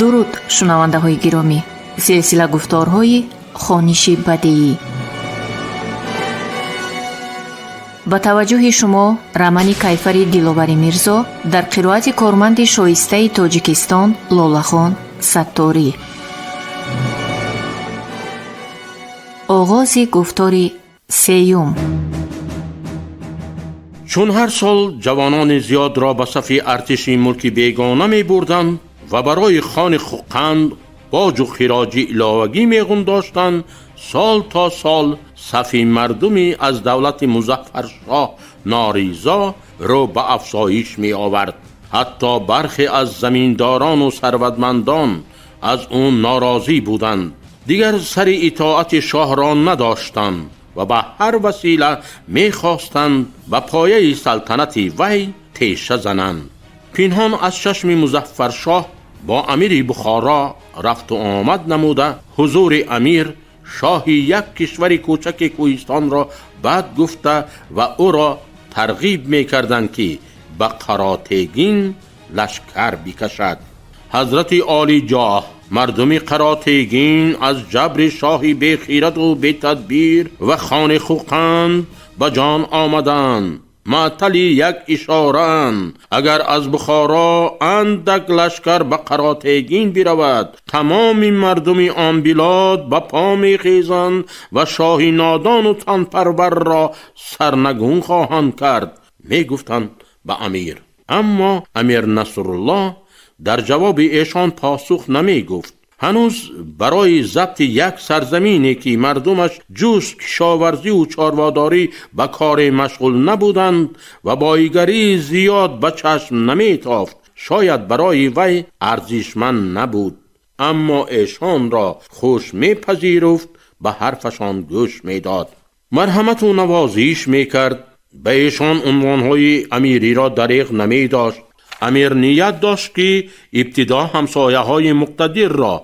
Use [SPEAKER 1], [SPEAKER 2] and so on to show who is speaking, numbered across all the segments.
[SPEAKER 1] Дуруд, шунавандаҳои гиромӣ! Силсила гуфторҳои хониши бадеӣ. Ба таваҷҷӯҳи шумо романи Кайфари Диловари Мирзо дар қироати корманди шоистаи Тоҷикистон Лолахон Сатторӣ. Оғози гуфтори сеюм.
[SPEAKER 2] Чун ҳар сол ҷавонони зиёдро ба сафи артиши мулки бегона мебурданд ва барои хони Хӯқанд боҷу хироҷи иловагӣ меғундоштанд, сол то сол сафи мардуми аз давлати Музаффаршоҳ норизо рӯ ба афзоиш меовард. Ҳатто бархе аз заминдорону сарватмандон аз ӯ норозӣ буданд. Дигар сари итоати шоҳро надоштанд ва ба ҳар васила мехостанд ба пояи салтанати вай теша зананд. Пинҳон аз чашми Музаффаршоҳ бо амири Бухоро рафту омад намуда, ҳузури амир, шоҳи як кишвари кӯчаки кӯҳистонро бад гуфта ва ӯро тарғиб мекарданд, ки ба Қаротегин лашкар бикашад. Ҳазрати олиҷоҳ, мардуми Қаротегин аз ҷабри шоҳи бехираду бетадбир ва хони Хӯқанд ба ҷон омаданд. Маътали як ишораанд. Агар аз Бухоро андак лашкар ба Қаротегин биравад, тамоми мардуми он билод ба по мехезанд ва шоҳи нодону танпарварро сарнагун хоҳанд кард, мегуфтанд ба амир. Аммо Амир Насруллоҳ дар ҷавоби эшон посух намегуфт. Ҳанӯз барои забти як сарзамине, ки мардумаш ҷуз кишоварзию чорводорӣ ба коре машғул набуданд ва боигарии зиёд ба чашм наметофт, шояд барои вай арзишманд набуд. Аммо эшонро хуш мепазируфт, ба ҳарфашон гӯш медод, марҳамату навозиш мекард, ба эшон унвонҳои амириро дареғ намедошт. Амир ният дошт, ки ибтидо ҳамсояҳои муқтадирро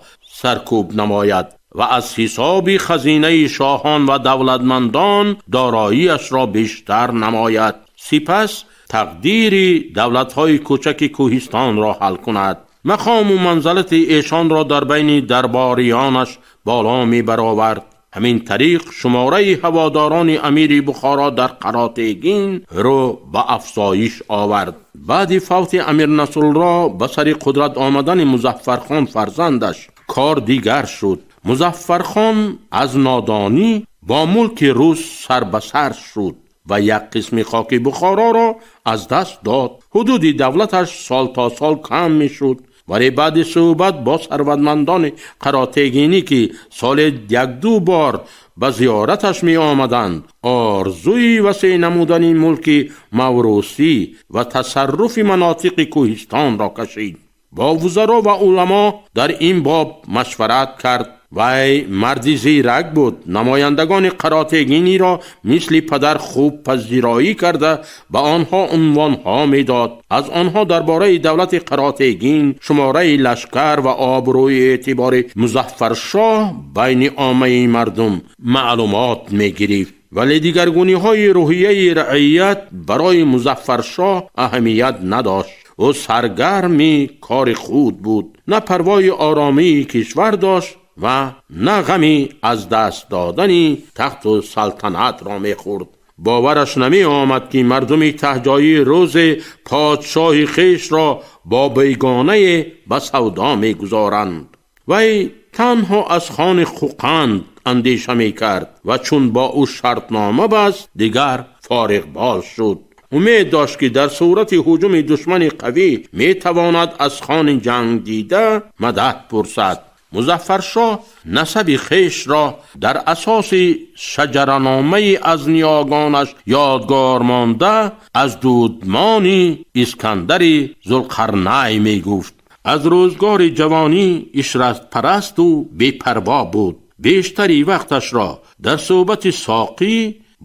[SPEAKER 2] саркӯб намояд ва аз ҳисоби хазинаи шоҳон ва давлатмандон дороиашро бештар намояд, сипас тақдири давлатҳои кӯчаки кӯҳистонро ҳал кунад. Мақому манзалати эшонро дар байни дарбориёнаш боло мебаровард. Ҳамин тариқ шумораи ҳаводорони амири Бухоро дар Қаротегин рӯ ба афзоиш овард. Баъди фавти Амир Насруллоҳ ба сари қудрат омадани Музаффархон фарзандаш кор дигар шуд. Музаффархон аз нодонӣ бо мулки рус сар ба сар шуд ва як қисми хоки Бухороро аз даст дод. Ҳудуди давлаташ сол то сол кам мешуд. Вале баъди суҳбат бо сарватмандони Қаротегинӣ, ки соли якду бор ба зиёраташ меомаданд, орзуи васеъ намудани мулки маврусӣ ва тасарруфи манотиқи кӯҳистонро кашид. Бо вузаро ва уламо дар ин боб машварат кард. Вай марди зирак буд. Намояндагони Қаротегиниро мисли падар хуб пазироӣ карда, ба онҳо унвонҳо медод. Аз онҳо дар бораи давлати Қаротегин, шумораи лашкар ва обрӯи эътибори Музаффаршоҳ байни оммаи мардум маълумот мегирифт. Вале дигаргуниҳои рӯҳияи раият барои Музаффаршоҳ аҳамият надошт. Ӯ саргарми кори худ буд, на парвои оромии кишвар дошт ва на ғами аз даст додани тахту салтанатро мехӯрд. Бовараш намеомад, ки мардуми таҳҷоӣ рӯзе подшоҳи хешро бо бегонае ба савдо мегузоранд. Вай танҳо аз хони Хӯқанд андеша мекард ва чун бо ӯ шартнома баст, дигар фориғбол шуд. Умед дошт, ки дар сурати ҳуҷуми душмани қавӣ метавонад аз хони ҷангдида мадад пурсад. Музаффаршоҳ насаби хешро дар асоси шаҷараномаи аз ниёгонаш ёдгор монда аз дудмони Искандари Зулқарнай мегуфт. Аз рӯзгори ҷавонӣ ишратпарасту бепарво буд. Бештари вақташро дар суҳбати соқӣ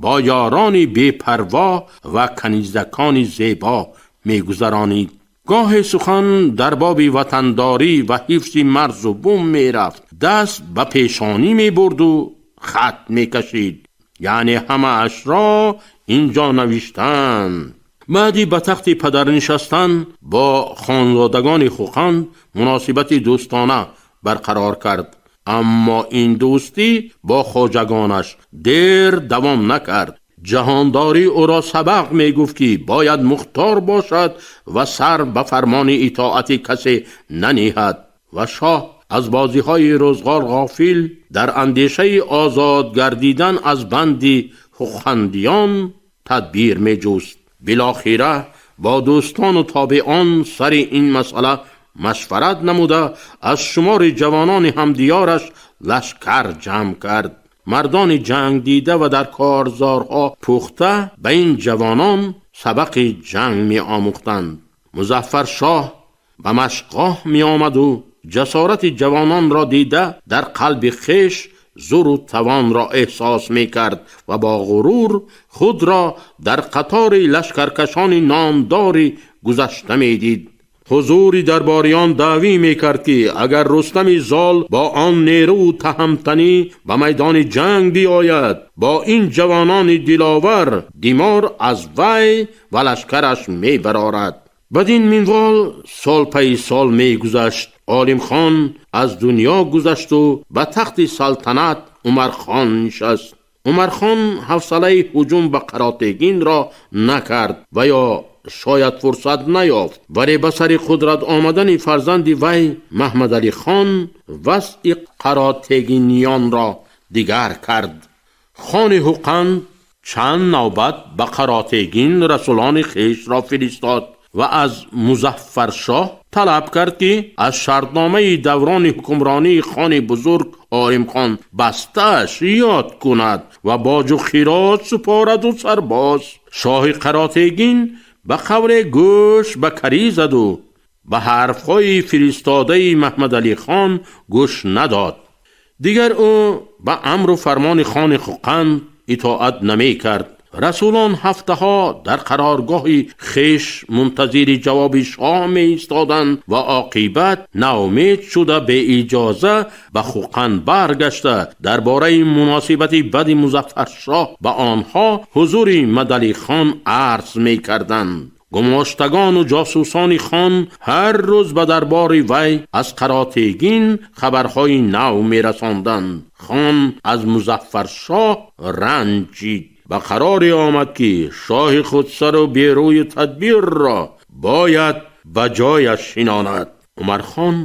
[SPEAKER 2] бо ёрони бепарво ва канизакони зебо мегузаронид. Гоҳе сухан дар боби ватандорӣ ва ҳифзи марзу бум мерафт, даст ба пешонӣ мебурду хат мекашид, яъне ҳамаашро ин ҷо навиштанд. Баъди ба тахти падар нишастан бо хонзодагони Хӯқанд муносибати дӯстона барқарор кард. Аммо ин дӯстӣ бо хоҷагонаш дер давом накард. Ҷаҳондорӣ ӯро сабақ мегуфт, ки бояд мухтор бошад ва сар ба фармони итоати касе наниҳад. Ва шоҳ аз бозиҳои рӯзғор ғофил дар андешаи озод гардидан аз банди хӯқандиён тадбир меҷуст. Билохира бо дӯстону тобеон сари ин масъала машварат намуда, аз шумори ҷавонони ҳамдиёраш лашкар ҷамъ кард. Мардони ҷангдида ва дар корзорҳо пухта ба ин ҷавонон сабақи ҷанг меомӯхтанд. Музаффаршоҳ ба машқгоҳ меомаду ҷасорати ҷавононро дида дар қалби хеш зӯру тавонро эҳсос мекард ва бо ғурур худро дар қатори лашкаркашони номдори гузашта медид. Ҳузури дарбориён даъвӣ мекард, ки агар Рустами Зол бо он нерӯ таҳамтанӣ ба майдони ҷанг биёяд, бо ин ҷавонони диловар димор аз вай ва лашкараш мебарорад. Бадин минвол сол пайи сол мегузашт. Олимхон аз дунё гузашту ба тахти салтанат Умархон нишаст. Умархон ҳавсалаи ҳуҷум ба Қаротегинро накард ва ё шояд фурсат наёфт, вале ба сари қудрат омадани фарзанди вай Маҳмадалихон вазъи қаротегиниёнро дигар кард. Хони Ҳуқанд чанд навбат ба Қаротегин расулони хешро фиристод ва аз Музаффаршоҳ талаб кард, ки аз шартномаи даврони ҳукмронии хони бузург Оримхон бастааш ёд кунад ва боҷу хироҷ супораду сарбоз. Шоҳи Қаротегин ба қавле гӯш ба карӣ заду ба ҳарфҳои фиристодаи Маҳмадалихон гӯш надод. Дигар ӯ ба амру фармони хони Хӯқанд итоат намекард. Расулон ҳафтаҳо дар қароргоҳи хеш мунтазири ҷавоби шоҳ меистоданд ва оқибат ноумед шуда беиҷоза ба Хӯқанд баргашта дар бораи муносибати бади Музаффаршоҳ ба онҳо ҳузури Мадалихон арз мекарданд. Гумоштагону ҷосусони хон ҳар рӯз ба дарбори вай аз Қаротегин хабарҳои нав мерасонданд. Хон аз Музаффаршоҳ ранҷид. Ба қароре омад, ки шоҳи худсару берӯю тадбирро бояд ба ҷояш шинонад. Умархон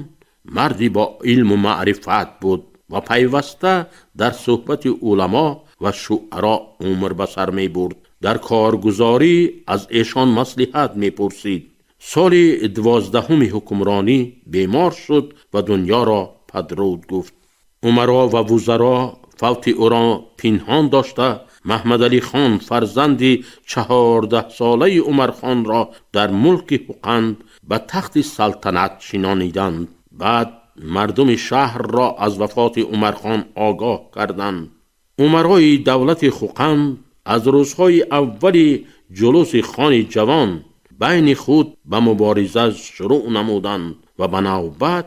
[SPEAKER 2] марди бо илму маърифат буд ва пайваста дар суҳбати уламо ва шуаро умр ба сар мебурд. Дар коргузорӣ аз эшон маслиҳат мепурсид. Соли 12-уми ҳукмронӣ бемор шуд ва дунёро падруд гуфт. Умаро ва вузаро фавти ӯро пинҳон дошта, Маҳмадалихон фарзанди 14-солаи Умархонро дар мулки Ҳуқанд ба тахти салтанат шинониданд. Баъд мардуми шаҳрро аз вафоти Умархон огоҳ карданд. Умарои давлати Хӯқанд аз рӯзҳои аввали ҷулуси хони ҷавон байни худ ба мубориза шурӯъ намуданд ва ба навбат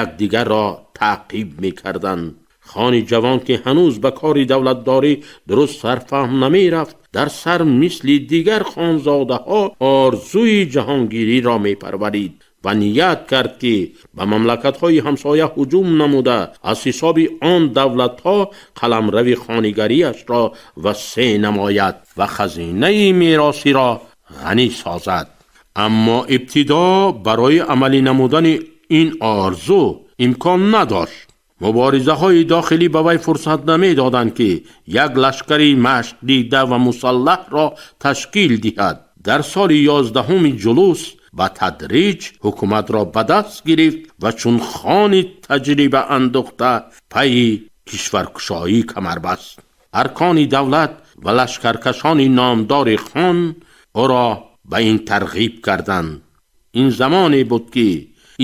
[SPEAKER 2] якдигарро таъқиб мекарданд. Хони ҷавон, ки ҳанӯз ба кори давлатдорӣ дуруст сарфаҳм намерафт, дар сар мисли дигар хонзодаҳо орзуи ҷаҳонгириро мепарварид ва ният кард, ки ба мамлакатҳои ҳамсоя ҳуҷум намуда аз ҳисоби он давлатҳо қаламрави хонигариашро васеъ намояд ва хазинаи меросиро ғанӣ созад. Аммо ибтидо барои амалӣ намудани ин орзу имкон надошт. Муборизаҳои дохилӣ ба вай фурсат намедоданд, ки як лашкари машқдида ва мусаллаҳро ташкил диҳад. Дар соли 11-уми ҷулус ба тадриҷ ҳукуматро ба даст гирифт ва чун хони таҷриба андохта пайи кишваркушоӣ камар баст. Аркони давлат ва лашкаркашони номдори хон ӯро ба ин тарғиб карданд. Ин замоне буд, ки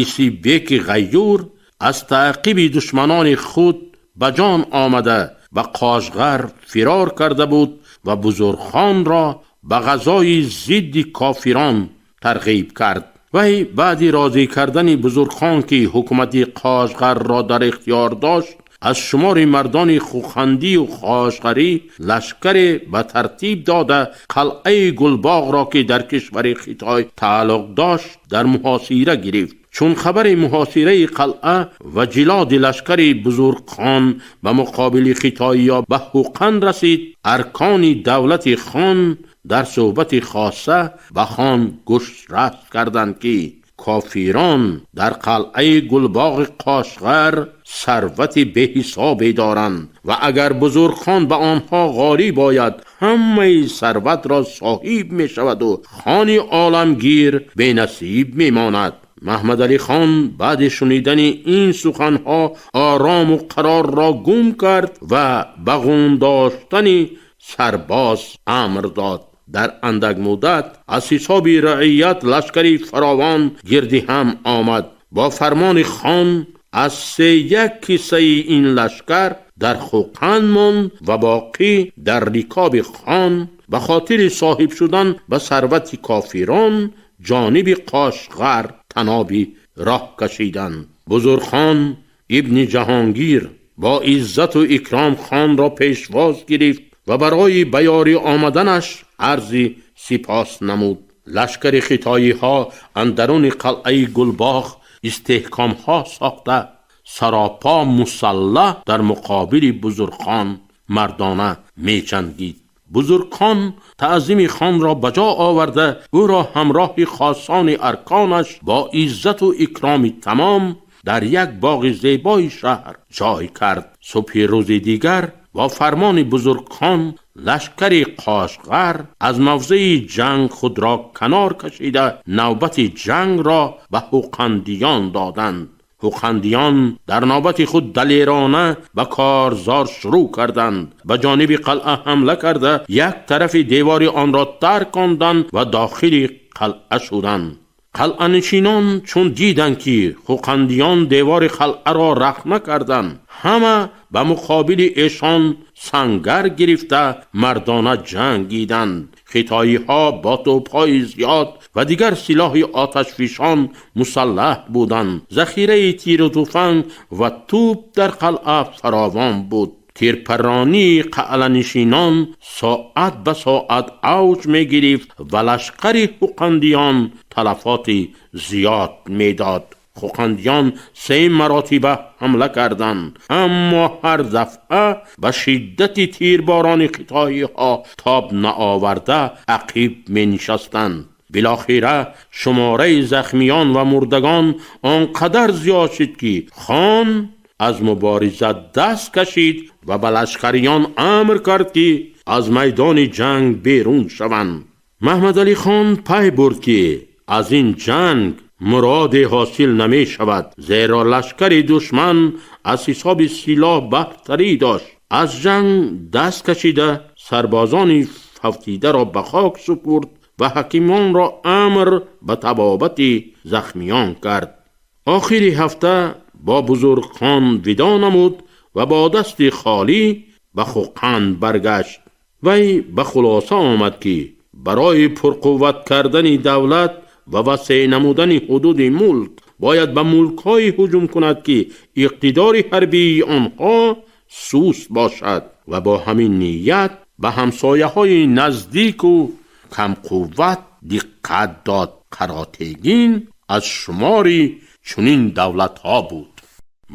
[SPEAKER 2] Исибеки Ғайюр аз таъқиби душманони худ ба ҷон омада ба Қошғар фирор карда буд ва Бузургхонро ба ғазои зидди кофирон тарғиб кард. Вай баъди розӣ кардани Бузургхон, ки ҳукумати Қошғарро дар ихтиёр дошт, Аз шумори мардони хӯқандию қошғарӣ лашкаре ба тартиб дода, қалъаи Гулбоғро, ки дар кишвари Хитой тааллуқ дошт, дар муҳосира гирифт. Чун хабари муҳосираи қалъа ва ҷилоди лашкари Бузургхон ба муқобили хитоиё ба Хӯқанд расид, аркони давлати хон дар суҳбати хоса ба хон гӯшрас карданд, ки кофирон дар қалъаи Гулбоғи Қошғар сарвати беҳисобе доранд ва агар Бузургхон ба онҳо ғолиб ояд, ҳамаи сарватро соҳиб мешаваду хони оламгир бенасиб мемонад. Маҳмадалихон баъди шунидани ин суханҳо орому қарорро гум кард ва ба ғун доштани сарбоз амр дод. Дар андак муддат аз ҳисоби раият лашкари фаровон гирди ҳам омад. Бо фармони хон аз 31 кисаи ин лашкар дар Хӯқанд монд ва боқӣ дар рикоби хон ба хотири соҳиб шудан ба сарвати кофирон ҷониби Қошғар таноби роҳ кашиданд. Бузургхон ибни Ҷаҳонгир бо иззату икром хонро пешвоз гирифт ва барои ба ёрӣ омаданаш арзи сипос намуд. Лашкари хитоиҳо андаруни қалъаи Гулбоғ истеҳкомҳо сохта, саропо мусаллаҳ дар муқобили Бузургхон мардона меҷангид. Бузургхон таъзими хонро ба ҷо оварда, ӯро ҳамроҳи хосони арконаш бо иззату икроми тамом дар як боғи зебои шаҳр ҷой кард. Субҳи рӯзи дигар бо фармони Бузургхон лашкари Қошғар аз мавзеи ҷанг худро канор кашида, навбати ҷангро ба ҳуқандиён доданд. Ҳуқандиён дар навбати худ далерона ба корзор шурӯъ карданд. Ба ҷониби қалъа ҳамла карда, як тарафи девори онро тарконданд ва дохили қалъа шуданд. Қалъанишинон чун диданд, ки хӯқандиён девори қалъаро рахна карданд, ҳама ба муқобили эшон сангар гирифта мардона ҷангиданд. Хитоиҳо бо тӯбҳои зиёд ва дигар силоҳи оташфишон мусаллаҳ буданд. Захираи тиру туфанг ва тӯб дар қалъа фаровон буд. Тирпаронии қалъанишинон соат ба соат авҷ мегирифт ва лашкари ҳуқандиён талафоти зиёд медод. Хӯқандиён се маротиба ҳамла карданд, аммо ҳар дафъа ба шиддати тирборони хитоиҳо тоб наоварда ақиб менишастанд. Билохира шумораи захмиён ва мурдагон он қадар зиёд шуд, ки хон аз мубориза даст кашид ва ба лашкариён амр кард, ки аз майдони ҷанг берун шаванд. Маҳмадалихон пай бурд, ки аз ин ҷанг муроде ҳосил намешавад, зеро лашкари душман аз ҳисоби силоҳ бартарӣ дошт. Аз ҷанг даст кашида, сарбозони фавтидаро ба хок супурд ва ҳакимонро амр ба табобати захмиён кард. Охири ҳафта бо Бузургхон видо намуд ва бо дасти холӣ ба Хӯқанд баргашт. Вай ба хулоса омад, ки барои пурқувват кардани давлат ва васеъ намудани ҳудуди мулк бояд ба мулкҳое ҳуҷум кунад, ки иқтидори ҳарбии онҳо суст бошад, ва бо ҳамин ният ба ҳамсояҳои наздику камқувват диққат дод. Қаротегин аз шумори чунин давлатҳо буд.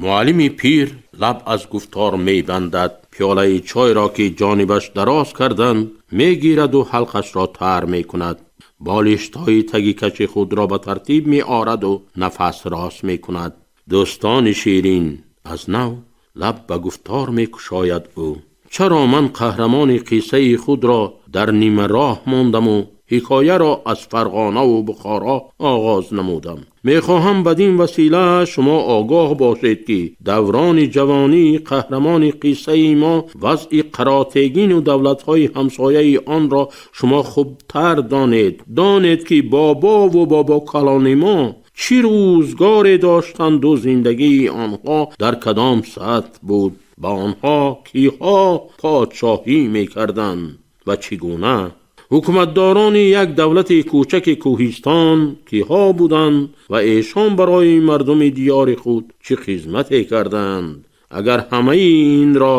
[SPEAKER 2] Муаллими пир лаб аз гуфтор мебандад. Пиёлаи чойро, ки ҷонибаш дароз карданд, мегираду ҳалқашро тар мекунад. Болиштҳои таги каши худро ба тартиб меораду нафас рост мекунад. Дӯстони ширин, аз нав лаб ба гуфтор мекушояд ӯ, чаро ман қаҳрамони қиссаи худро дар нимароҳ мондаму ҳикояро аз Фарғонаву Бухоро оғоз намудам? Мехоҳам бадин васила шумо огоҳ бошед, ки даврони ҷавонии қаҳрамони қиссаи мо, вазъи Қаротегину давлатҳои ҳамсояи онро шумо хубтар донед. Донед, ки бобову бобокалони мо чӣ рӯзгоре доштанду зиндагии онҳо дар кадом сатҳ буд, ба онҳо киҳо подшоҳӣ мекарданд ва чӣ гуна ҳукуматдорони як давлати кӯчаки кӯҳистон киҳо буданд ва эшон барои мардуми диёри худ чӣ хизмате карданд. Агар ҳамаи инро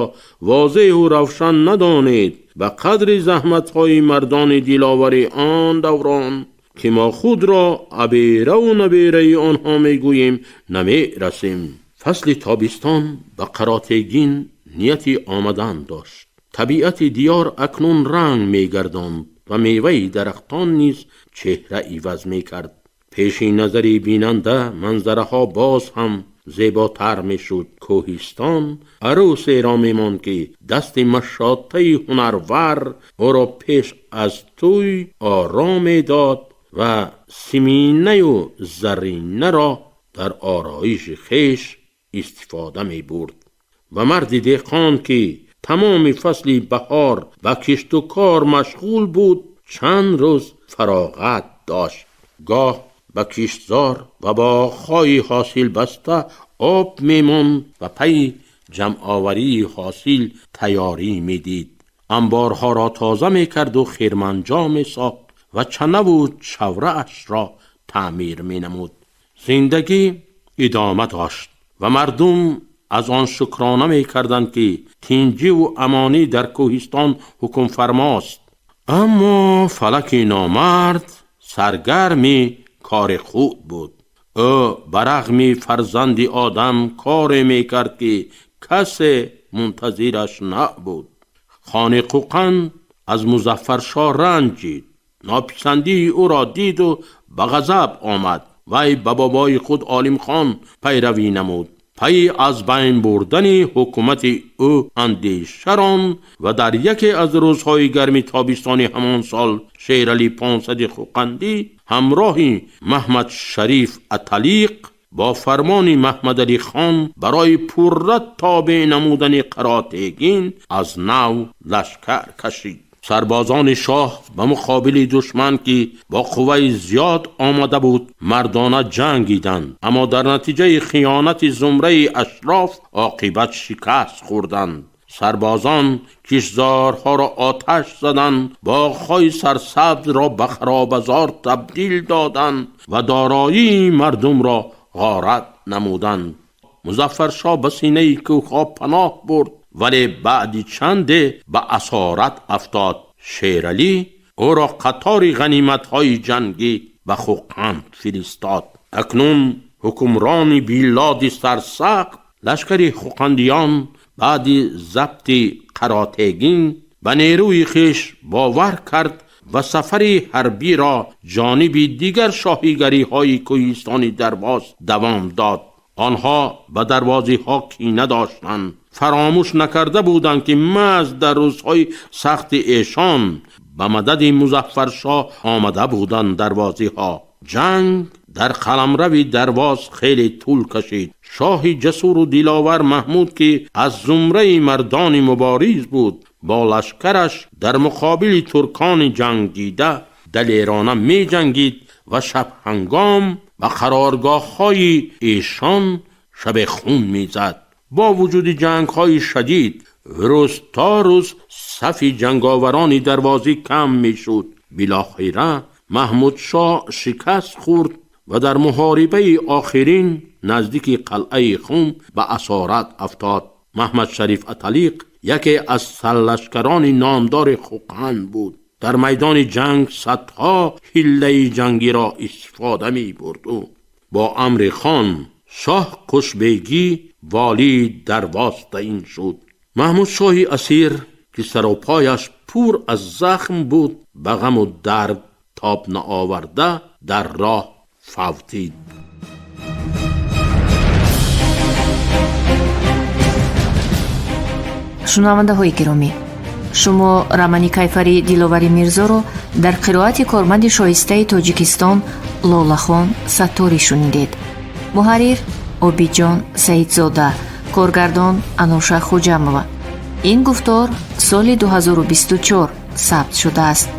[SPEAKER 2] возеҳу равшан надонед, ба қадри заҳматҳои мардони диловари он даврон, ки мо худро абераву набераи онҳо мегӯем, намерасем. Фасли тобистон ба Қаротегин нияти омадан дошт. Табиати диёр акнун ранг мегардонд ва меваи дарахтон низ чеҳра иваз мекард. Пеши назари бинанда манзараҳо боз ҳам зеботар мешуд. Кӯҳистон арӯсеро мемонд, ки дасти машотаи ҳунарвар ӯро пеш аз тӯй ором медод ва симинаю заринаро дар ороиши хеш истифода мебурд. Ва марди деҳқон, ки тамоми фасли баҳор ба кишту кор машғул буд, чанд рӯз фароғат дошт. Гоҳ ба киштзор ва боғҳои ҳосилбаста об мемонд ва пайи ҷамъоварии ҳосил тайёрӣ медид. Анборҳоро тоза мекарду хирманҷо месохт ва чанаву чавраашро таъмир менамуд. Зиндагӣ идома дошт ва мардум аз он шукрона мекарданд, ки тинҷиву амонӣ дар кӯҳистон ҳукмфармост. Аммо фалаки номард саргарми кори худ буд. Ӯ ба рағми фарзанди одам коре мекард, ки касе мунтазираш набуд. Хони Қӯқанд аз Музаффаршоҳ ранҷид, нописандии ӯро диду ба ғазаб омад. Вай ба бобои худ Олимхон пайравӣ намуд, пайи аз байн бурдани ҳукумати ӯ андеша ронд ва дар яке аз рӯзҳои гарми тобистони ҳамон сол Шерали 500 Хӯқандӣ ҳамроҳи Маҳмадшариф Аталиқ бо фармони Маҳмадалӣ хон барои пурра тобеъ намудани Қаротегин аз нав лашкар кашид. Сарбозони шоҳ ба муқобили душман, ки бо қувваи зиёд омада буд, мардона ҷангиданд, аммо дар натиҷаи хиёнати зумраи ашроф оқибат шикаст хӯрданд. Сарбозон киштзорҳоро оташ заданд, боғҳои сарсабзро ба харобазор табдил доданд ва дороии мардумро ғорат намуданд. Музаффаршоҳ ба синаи кӯҳҳо паноҳ бурд, вале баъди чанде ба асорат афтод. Шералӣ ӯро қатори ғаниматҳои ҷангӣ ба Хӯқанд фиристод. Акнун ҳукмрони билоди сарсахт лашкари хӯқандиён баъди забти Қаротегин ба нерӯи хеш бовар кард ва сафари ҳарбиро ҷониби дигар шоҳигариҳои кӯҳистони Дарвоз давом дод. Онҳо ба дарвозиҳо кина доштанд, фаромӯш накарда буданд, ки маҳз дар рӯзҳои сахти эшон ба мадади Музаффаршоҳ омада буданд дарвозиҳо. Ҷанг дар қаламрави Дарвоз хеле тӯл кашид. Шоҳи ҷасуру диловар Маҳмуд, ки аз зумраи мардони мубориз буд, бо лашкараш дар муқобили туркони ҷангдида далерона меҷангид ва шабҳангом ба қароргоҳҳои эшон шабехун мезад. Бо вуҷуди ҷангҳои шадид, рӯз то рӯз сафи ҷанговарони дарвозӣ кам мешуд. Билохира Маҳмудшоҳ шикаст хӯрд ва дар муҳорибаи охирин наздики қалъаи Хум ба асорат афтод. Маҳмадшариф Аталиқ яке аз сарлашкарони номдори Хӯқанд буд. Дар майдони ҷанг садҳо ҳиллаи ҷангиро истифода мебурд. Ӯ бо амри хон шоҳ Қушбегӣ волии Дарвоз таъин шуд. Маҳмудшоҳи асир, ки саропояш пур аз захм буд, ба ғаму дард тоб наоварда дар роҳ фавтид.
[SPEAKER 1] Шунавандаҳои гиромӣ, шумо романи кайфари Диловари Мирзоро дар қироати корманди шоистаи Тоҷикистон Лолахон Сатторӣ шунидед. Муҳаррир Обиҷон Саидзода, коргардон Ануша Хуҷамова. Ин гуфтор соли 2024 сабт шудааст.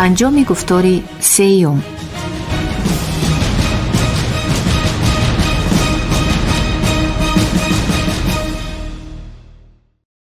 [SPEAKER 1] Анҷоми гуфтори сеюм.